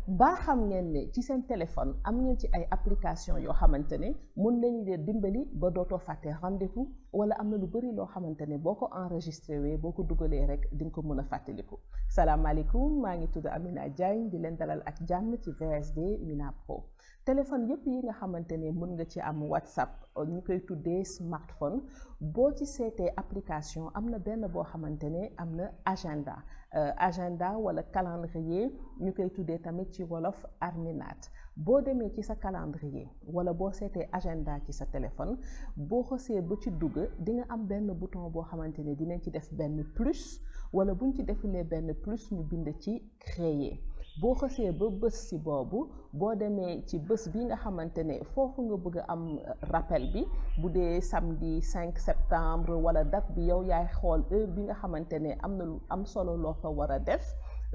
baa xam ngeen ne ci seen téléphone am ngeen ci ay application yoo xamante ne mun nañu leen dimbali ba dootoo fàtte rendez-vous wala am na lu bëri loo xamante ne boo ko enregistré wee boo ko dugalee rek di nga ko mën a fàttaliku. salaamaaleykum, maa ngi tudd Amina Diagne di leen dalal ak jàmm ci VSD Mina Pro. téléphone yëpp yi nga xamante ne mën nga ci am WhatsApp ñu koy tuddee smartphone boo ci seetee application am na benn boo xamante ne am na agenda wala calendrier ñu koy tuddee tamit ci wolof arminaat. boo demee ci sa calendrier wala boo seetee agenda ci sa téléphone boo xësee ba ci dugg di nga am benn bouton boo xamante ne dinañ ci def benn plus wala buñ ci defulee benn plus ñu bind ci créer. boo xësee ba bës ci boobu boo demee ci bës bi nga xamante ne foofu nga bëgg a am rappel bi bu dee samedi 5 septembre wala date bi yow yaay xool heure bi nga xamante ne am na lu am solo loo fa war a def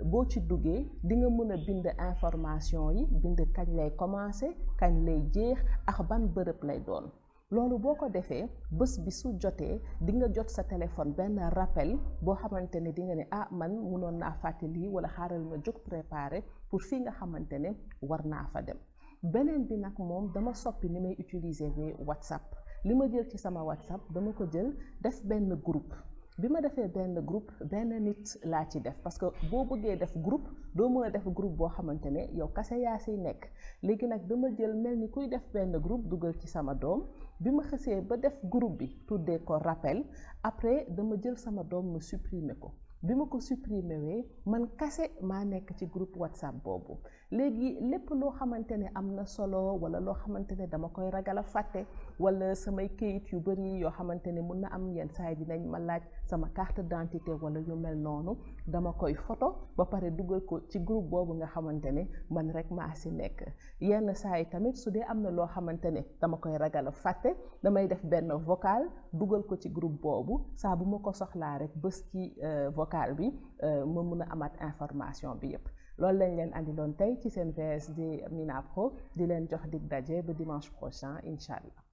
boo ci duggee di nga mën a bind information yi bind kañ lay commencer kañ lay jeex ak ban bërëb lay doon. loolu boo ko defee bés bi su jotee di nga jot sa téléphone benn rappel boo xamante ne di nga ne man munoon naa fàttali wala xaaral ma jóg préparer pour fii nga xamante ne war naa fa dem. beneen bi nag moom dama soppi ni may utiliser WhatsApp li ma jël ci sama WhatsApp dama ko jël def benn groupe. bi ma defee benn groupe benn nit laa ci def parce que boo bëggee def groupe doo mën a def groupe boo xamante ne yow kase yaa siy nekk léegi nag dama jël mel ni kuy def benn groupe dugal ci sama doom bi ma xësee ba def groupe bi tuddee ko rappel après dama jël sama doom ma supprimer ko bi ma ko supprimer wee man kase maa nekk ci groupe WhatsApp boobu léegi lépp loo xamante ne am na solo wala loo xamante ne dama koy ragal a fàtte wala samay këyit yu bari yoo xamante ne mun na am yenn saa yi dinañ ma laaj sama carte d'identité wala yu mel noonu dama koy photo ba pare dugal ko ci groupe boobu nga xamante ne man rek maa si nekk. yenn saa yi tamit su dee am na loo xamante ne dama koy ragal a fàtte damay def benn vocal dugal ko ci groupe boobu saa bu ma ko soxlaa rek bës ci vocal bi ma mun a amaat information bi yépp. loolu lañ leen andiloon tey ci seen VSD Mina Pro di leen jox dig daje ba dimanche prochain incha allah.